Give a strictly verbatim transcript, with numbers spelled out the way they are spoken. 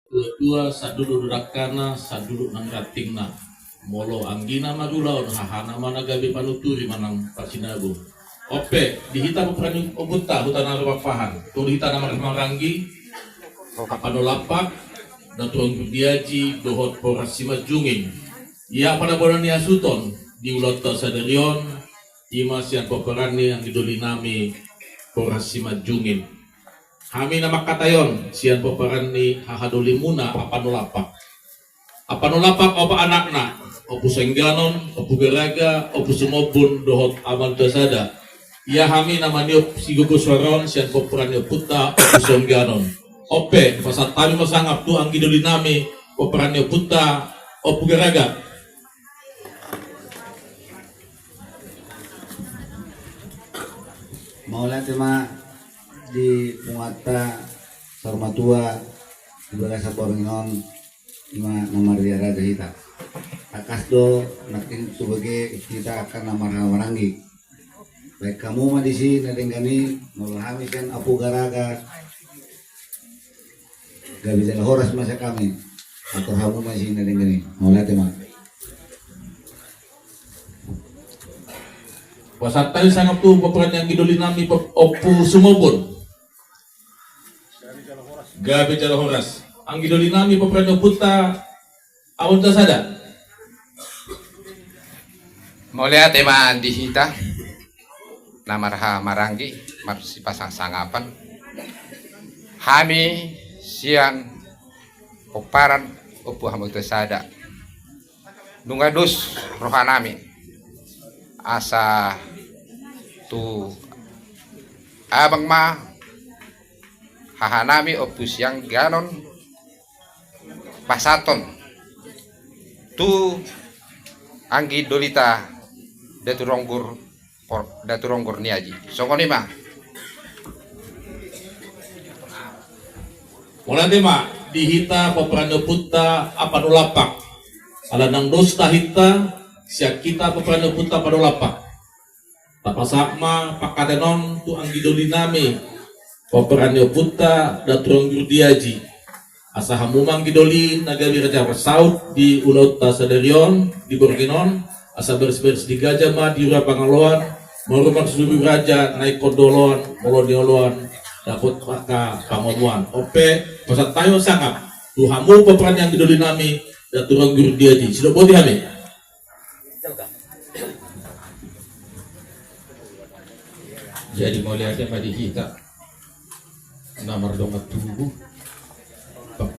Tua-tua, sanduduk do dangkana, sanduduk nang rantingna. Molo anggina ma di ulaon, hahana ma na gabe panuturi manang parsinago. On pe, di hita pomparan ni ompunta Huta Nanggo Pakpahan, tung di hita na marhaha maranggi, Apanulapak, Datu Ronggur Diaji dohot Horas Simanjungging. Ia pada bona ni hasuhuton di ulaonta sadari on, ima sian pomparan ni anggi doli nami Horas Simanjungging. Hami na mangkatai on sian pomparan ni haha dolimuna Apanulapak. Apanulapak opat anakna, Ompu Sengganon, Ompu Garaga, Ompu Sumombun dohot Amanta Sada. Ia hami na maniop sigogo suara on sian pomparan ni ompunta Ompu Sengganon. On pe, pasahat hami ma sangap tu anggi doli nami pomparan ni ompunta Ompu Garaga. Mauliate ma di punguanta saur matua di bagasan borngin on, ima na marria raja hita. Tangkas do nangkin subege hita angka na marhaha maranggi. Baen hamu ma disi na denggan i, molo hami sian Ompu Garaga gabe jala horas ma sian hami. Atur hamu ma disi na denggan i. Mauliate ma. Pasahat hami sangap tu pomparan ni anggi doli nami Ompu Sumombun. Gabe jala horas. Anggi doli nami pomparan ni ompunta Amanta Sada. Mauliate ma di hita na marhaha maranggi, marsipasangap-sangapan. Hami sian pomparan Ompu Amanta Sada, nunga dos roha nami asa tu abang ma haha nami Ompu Sengganon pasahathon tu anggi dolita Datu Ronggur, Datu Ronggur ni Aji. Songon i ma. Mauliate ma di hita pomparan ni ompunta Apanulapak. Ala nang dos tahinta sian hita pomparan ni ompunta Apanulapak. Tapasahat ma pangkataion on tu anggi doli nami pomparan ni ompunta Datu Ronggur Diaji. Asa hamu ma anggi doli na gabe raja marsaut di ulaonta sadari on, di borngin on, asa baris-baris ni gaja ma di rura pangaloan, marumaru suru raja na ingkon do oloan, molo nioloan dapot angka pangomoan. On pe, pasahat hami ma sangap tu hamu pomparan ni anggi doli nami Datu Ronggur Diaji. Sidok boti hami. Jadi mauliate ma di hita na mardongan tubu,